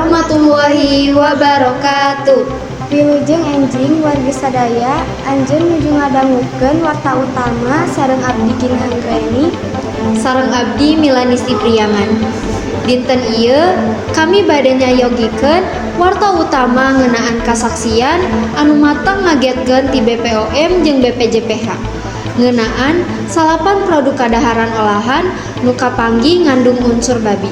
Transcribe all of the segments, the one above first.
Warahmatullahi wabarakatuh. Wilujeng enjing wargi sadaya, anjeun nuju ngadangukeun Warta Utama sareng abdi Gina Anggraeni. Sareng abdi Milanisti Priangan. Dinten ieu kami bade nyayogikeun warta utama ngeunaan kasaksian anu mateng ngagetkeun ti BPOM jeung BPJPH. Ngeunaan salapan produk kadaharan olahan nu kapanggih ngandung unsur babi.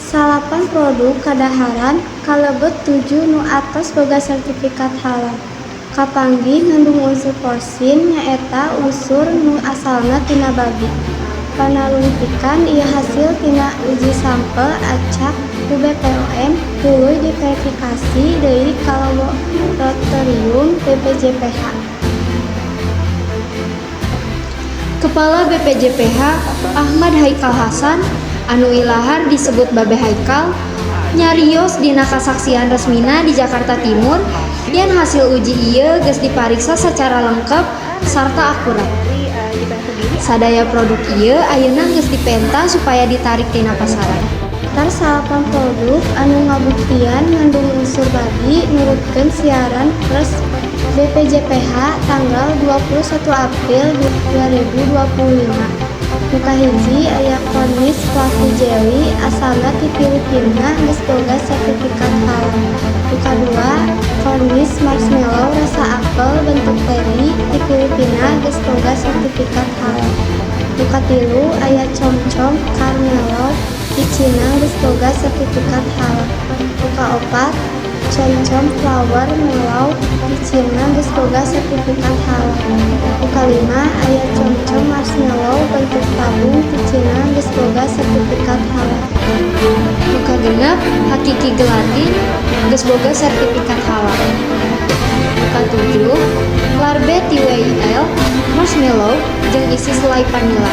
Salapan produk kadaharan kalebet tujuh nu atos boga sertifikat halal. Kapanggih ngandung unsur porcine, nyaeta unsur nu asalna tina babi. Panalungtikan ieu hasil tina uji sampel acak ku BPOM tuluy diverifikasi deui ka laboratorium BPJPH. Kepala BPJPH Ahmad Haikal Hasan anu ilahar disebut Babe Haikal nyarios dina kasaksian resmina di Jakarta Timur yen hasil uji ieu geus dipariksa secara lengkap sarta akurat. Sadaya produk ieu ayeuna geus dipenta supaya ditarik tina pasaran. Daftar salapan produk anu ngabuktian ngandung unsur babi nurutkeun siaran pers BPJPH tanggal 21 April 2025. Nu kahiji aya Cornish Fluffy Jelly, asalna ti Filipina, geus boga sertifikat halal. Nu kadua, Cornish Marshmallow rasa apel bentuk teddy, ti Filipina, geus boga sertifikat halal. Nu katilu aya Chom Chom Marshmallow ti Cina, geus boga sertifikat halal. Nu kaopat, Chom Chom Flower Mallow ti Cina, geus boga sertifikat halal. Nu kalima aya Chom Chom Marshmallow bentuk tabung ti Cina, geus boga sertifikat halal. Nu kagenep, Hakiki Gelatin geus boga sertifikat halal. Nu katujuh, Larbe TWIL Marshmallow jeung isi selai vanila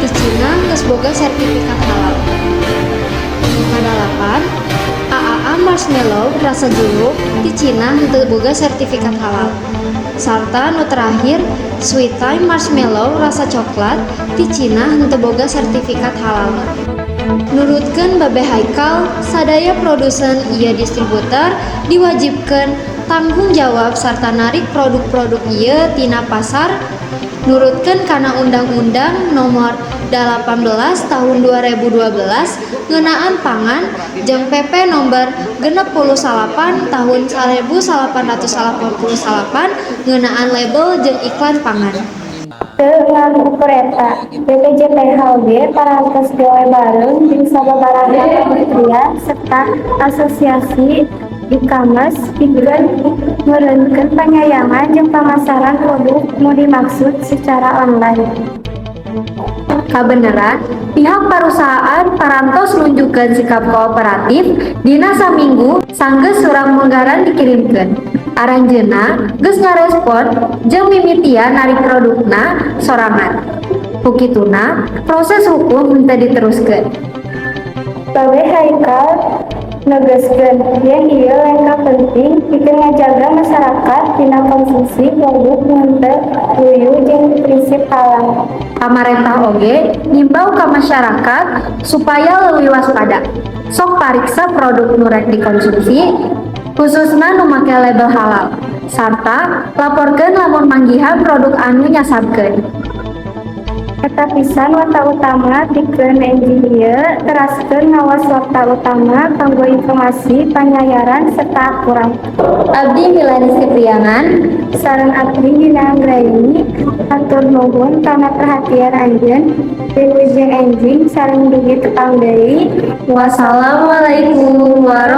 ti Cina, geus boga sertifikat halal. Nu kadalapan, AAA Marshmallow rasa jeruk ti Cina, henteu boga sertifikat halal. Sarta nu terakhir, Sweet Time Marshmallow rasa coklat ti Cina, henteu boga sertifikat halal. Nurutkeun Babe Haikal, sadaya produsen ieu distributor diwajibkeun tanggung jawab sarta narik produk-produk ieu tina pasar nurutkeun kana Undang-Undang Nomor 18 Tahun 2012 ngeunaan pangan jeung PP Nomor 68 Tahun 1988 ngeunaan label jeung iklan pangan. Teu ngan ukur eta, BPJPH oge parantos gawe bareng jeung sababaraha kementerian serta asosiasi e-commerce pikeun meureunkeun panyayangan jeung pamasaran produk nu dimaksud secara online. Kabeneran, pihak perusahaan parantos nunjukkeun sikap kooperatif dina saminggu sanggeus surat munggaran dikirimkeun. Aranjeunna geus ngarespon jeung mimitian narik produkna sorangan. Ku kituna, proses hukum henteu diteruskeun. Babe Haikal negeskeun yen ieu lengkah penting pikeun ngajaga masyarakat tina konsumsi produk nu henteu luyu jeung prinsip halal. Pamarentah oge ngimbau ka masyarakat supaya leuwih waspada. Sok pariksa produk nu rek dikonsumsi, khususna nu make label halal, sarta laporkeun lamun manggihan produk anu nyasabkeun. Eta pisan Warta Utama pikeun enjing ieu, teraskeun ngawas Warta Utama kanggo informasi panyayaran serta akurat. Abdi Milani Sipriangan. Sareng abdi Gina Anggraeni, hatur nuhun kana perhatian anjeun. Wilujeng enjing sareng dugi tepang deui. Wassalamualaikum warahmatullahi.